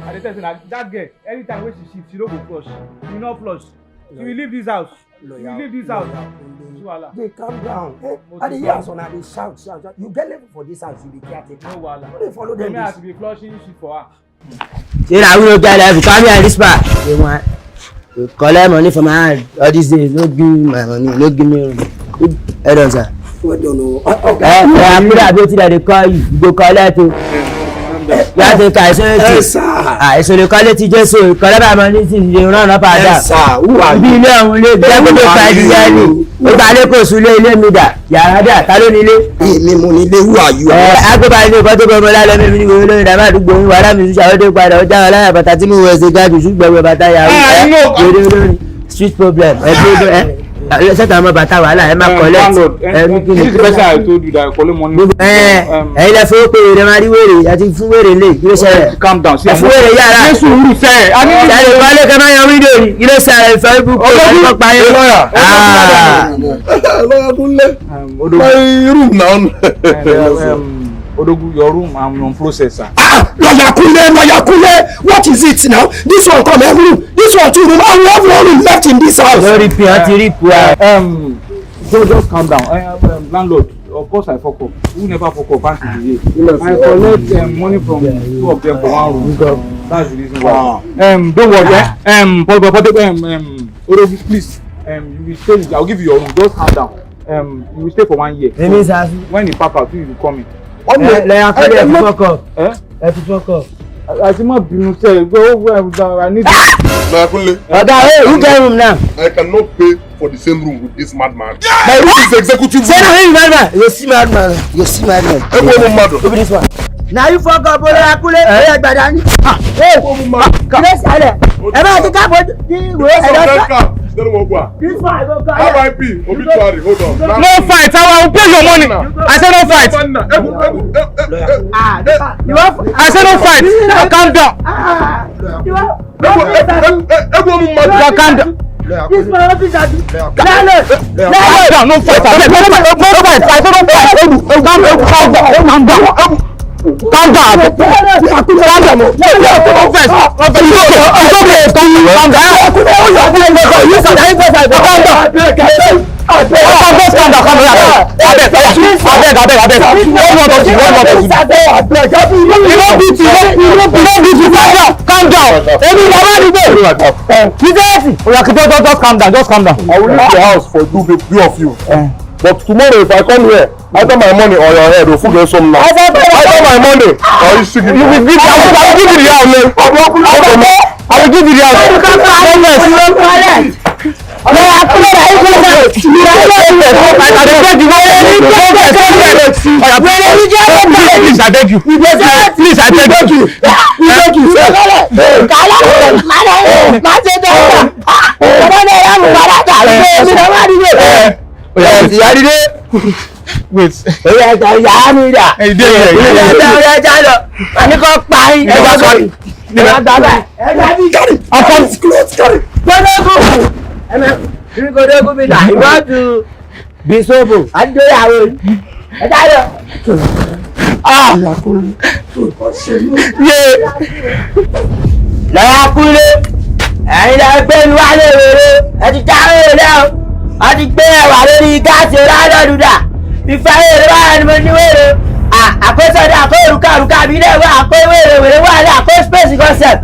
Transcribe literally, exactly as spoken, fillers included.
I dey tell you na that girl, anytime wey she shift, she no go flush. She no flush. She will leave this house. She will leave this house. Lawyer, no wahala. Dey calm down. Eh? I dey hear as una dey shout, shout, shout. You get level for this house, you be caretaker. No wahala. No dey follow them. Me as you be flushing shit for her. Say na we no get level. Come here, this part. Dey one. You collect money for my hand all these days. No give me my money. No give me room. Head on, sir. Well done o. Eh, eh, I put that beauty that they call you. You go collect o. You have to call. I say wetin? Yes, sir. Ah, so they call it T J so. Collect my money since you dey run up and down. Yes, sir. Who are you? Bí ilé ọ̀hún lè jẹ́ kó tó ka ẹni yẹn ni. Ó gba ilé kò sùn lé ilé mi dà. Yàrá dà, ta ló ní ilé? Èmi mo ní ilé, who are you? Ẹ, agbóba ilé ọkọ tó bọ ọmọ lálẹ́ mi ní ìwé olórin dàbí àdúgbò yín, wàhálà mi ṣàwọ́ dé padà, ó já wa láyà bàtà tí mo wẹ̀ ṣe gáàjù ṣùgbọ́n ìwé bàtà yàrá. Ah, I know. Wèrè olórin, street problem, ẹ gbé ẹ ẹ ṣètò àwọn bàtà wàhálà ẹ má Eh, collect landlord, eh, ẹ ní kí ni. This is the person I told you that I collect money. Gbogbo ẹ Um, ẹ̀yin lẹ fowó pé wèrè máa rí wèrè àti fún wèrè lè kí ló ṣẹlẹ̀. Calm down. See, ẹ fún wèrè yàrá. Jésù ń sẹ́ ẹ̀. A ní ẹ lè kọ́lé kẹ́ máa yan wíńdò ni kí ló ṣẹlẹ̀ ìfẹ́ ibùkún ẹ̀ ní kọ́ pa yín. Lọ́yà. Ah. Lọ́yà Kúnlé. Um, Odogwu. My room now. Eh, um, Odogwu, your room, I'm on process, sir. Ah, Lawyer Kunle, Lawyer Kunle, what is it now? This one come every room, this one two room, and we have one room left in this house. Don't repeat, aunty, repeat. Um, just, just calm down. Eh, um, landlord, of course I fuck up. Who never fuck up? Bank is here. I collect um, money from two of them for one room. That's the reason why. Um, don't worry. Eh? Um, but, but, but, um, um, Odogwu, please, um, you will stay with, I'll give you your room. Just calm down. Um, you will stay for one year. Èmi ṣáájú. When you pack out, you will call me. One Eh, minute. Lawyer Kunle, ẹ fi fọ́kọ̀. Eh? Ẹ fi fọ́kọ̀. I, I say, má bínú sẹ́, go where I need. Lawyer Kunle, Oga, hey, who get room now? I cannot pay for the same room with this madman. My room is executive Say room. Na him madman. You see madman. You see madman. Ẹ wo mo mad o. Who be this one? Na you fuck up, Lawyer Kunle. Ẹ yẹ gbada ni. Hey, Ẹ wo mo mad. Kí ló ṣẹlẹ̀? Ẹ bá ti káàbọ̀ ní ìwé Because of ẹ̀rọ. That car, then we go. This one I go call. R I P, obituary, hold on. No fight, I will pay your money. I say no fight. Ẹ wo, ẹ wo, ẹ, ẹ, ẹ, Ah, this one. You have I say no fight. Calm down. Ah, you have Ẹ wo, ẹ, ẹ, ẹ, ẹ wo mo mad. Calm down. This one have to that. Calm down, no fight. Abeg, no fight, no fight. I say no fight. Calm down, calm down, calm down. Calm down. Calm down. Calm down. Calm down. Calm down. Calm down. Calm down. Calm down. Calm down. Abeg, abeg, abeg, abeg. What you want us to do? What you want us to do? You no beat, you no, you no beat, you no beat, you calm down, calm down. Èmi bàbá mi dé. You say wetin? Oya, just, just, just calm down, just calm down. I will leave the house for you, the two of you. Eh. But tomorrow if I come here, either my money or your head, ofu get some now. Either my money or you still give me. You will give, I will, I will give you the house. I will give you the house. No vex. I, I dey beg you, no vex. No vex, no vex. Oya, please, I beg you. Please, I beg you. Please, I beg you. Kala, mana, ma se bẹ ya. Ọmọ náà yà mú wàrà kà. Ìgbé mi náà wà nínú. Oya, ìyá dídé. Wait. Oya, ìyá mi dà. Ẹ dé yẹ. Oya, ìyá, oya, ìyá lọ. Àní kò pa yín. Ẹ bá sọ. Ẹ bá gbà báyìí. Ẹ bá bí. Carry. Ọkọ mi. Close, carry. Gbọ́dọ̀gùn. Ẹ mẹ́, ibi kò dé gùn mi dà. Ìwádùn. Bisobo. Adéyàwó. Ẹ dáyọ̀. Ah. Yé. Lọ́yà Kúnlé. Ẹ̀yin lẹ gbé mi wá lé wèrè. Ẹ ti já wèrè lẹ́ o. Wọ́n ti gbé ẹwà lórí gáàsì ọlọ́dún dà. Ìfẹ́ wèrè wà ní mo ní wèrè. À, àkóso ní àkó òrùka òrùka mi lè wá àkó wèrè wèrè wà ní àkó space concept.